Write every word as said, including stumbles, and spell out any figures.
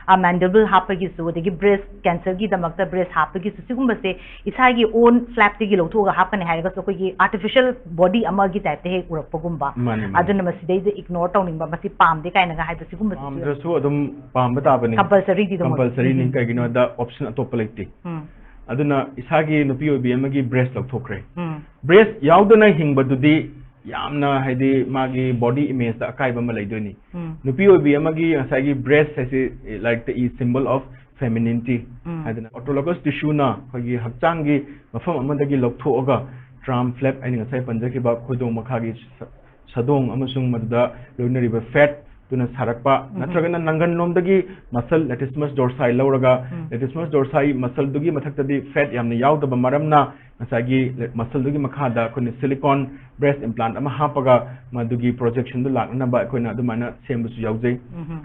ꯑ, mandible ꯍꯥꯞꯄꯒꯤꯁꯨ, ꯑꯗꯒꯤ breast cancer ꯒꯤꯗꯃꯛꯇ breast ꯍꯥꯞꯄꯒꯤꯁꯨ, ꯁꯤꯒꯨꯝꯕꯁꯦ ꯏꯁꯥꯒꯤ own flap ꯇꯒꯤ ꯂꯧꯊꯣꯛꯑꯒ ꯍꯥꯞꯀꯅꯤ ꯍꯥꯏꯔꯒꯁꯨ ꯑꯩꯈꯣꯏꯒꯤ artificial body ꯑꯃꯒꯤ type ꯇ ꯍꯦꯛ ꯎꯔꯛꯄꯒꯨꯝꯕ꯫ ꯃꯥꯅꯤ, ꯃꯥꯅꯤ꯫ ꯑꯗꯨꯅ ꯃꯁꯤꯗꯩꯗ ignore ꯇꯧꯅꯤꯡꯕ, ꯃꯁꯤ ꯄꯥꯝꯗꯦ ꯀꯥꯏꯅꯒ ꯍꯥꯏꯕ ꯁꯤꯒꯨꯝꯕꯁꯤꯁꯨ ꯄꯥꯝꯗ꯭ꯔꯁꯨ ꯑꯗꯨꯝ ꯄꯥꯝꯕ ꯇꯥꯕꯅꯤ꯫ Compulsory ꯗꯤ ꯑꯗꯨꯝ compulsory ꯅꯤ, ꯎꯝ꯫ ꯀꯩꯒꯤꯅꯣꯗ option ꯑꯇꯣꯞꯄ ꯂꯩꯇꯦ꯫ ꯎꯝ꯫ ꯑꯗꯨꯅ ꯏꯁꯥꯒꯤ ꯅꯨꯄꯤ ꯑꯣꯏꯕꯤ ꯑꯃꯒꯤ breast ꯂꯧꯊꯣꯛꯈ꯭ꯔꯦ꯫ ꯎꯝ꯫ Breast ꯌꯥꯎꯗꯅ ꯍꯤꯡꯕꯗꯨꯗꯤ ꯌꯥꯝꯅ, ꯍꯥꯏꯗꯤ, ꯃꯥꯒꯤ body image ꯇ ꯑꯀꯥꯏꯕ ꯑꯃ ꯂꯩꯗꯣꯏꯅꯤ꯫ ꯎꯝ꯫ ꯅꯨꯄꯤ ꯑꯣꯏꯕꯤ ꯑꯃꯒꯤ ꯉꯁꯥꯏꯒꯤ breast ꯍꯥꯏꯁꯤ, ꯂꯥꯏꯔꯤꯛꯇ ꯏ, symbol of femininity ꯎꯝ꯫ ꯍꯥꯏꯗꯅ, autologous tissue ꯅ ꯑꯩꯈꯣꯏꯒꯤ ꯍꯛꯆꯥꯡꯒꯤ ꯃꯐꯝ ꯑꯃꯗꯒꯤ ꯂꯧꯊꯣꯛꯑꯒ tram flap, ꯑꯩꯅ ꯉꯁꯥꯏ ꯄꯟꯖꯈꯤꯕ ꯈꯣꯏꯗꯣꯡ ꯃꯈꯥꯒꯤ ꯁ-, ꯁꯥꯗꯣꯡ ꯑꯃꯁꯨꯡ ꯃꯗꯨꯗ ꯂꯣꯏꯅꯔꯤꯕ fat ꯇꯨꯅ ꯁꯥꯔꯛꯄ, ꯎꯝ꯫ ꯅꯠꯇ꯭ꯔꯒꯅ ꯅꯪꯒꯟꯂꯣꯝꯗꯒꯤ muscle latissimus dorsi ꯂꯧꯔꯒ, ꯎꯝ꯫ Latissimus dorsi muscle ꯗꯨꯒꯤ ꯃꯊꯛꯇꯗꯤ fat ꯌꯥꯝꯅ ꯌꯥꯎꯗꯕ ꯃꯔꯝꯅ, ꯉꯁꯥꯏꯒꯤ muscle ꯗꯨꯒꯤ ꯃꯈꯥꯗ ꯑꯩꯈꯣꯏꯅ silicone breast implant ꯑꯃ ꯍꯥꯞꯄꯒ, ꯃꯗꯨꯒꯤ projection ꯗꯨ ꯂꯥꯛꯅꯅꯕ ꯑꯩꯈꯣꯏꯅ ꯑꯗꯨꯃꯥꯏꯅ ꯁꯦꯝꯕꯁꯨ ꯌꯥꯎꯖꯩ꯫ ꯎꯝ꯫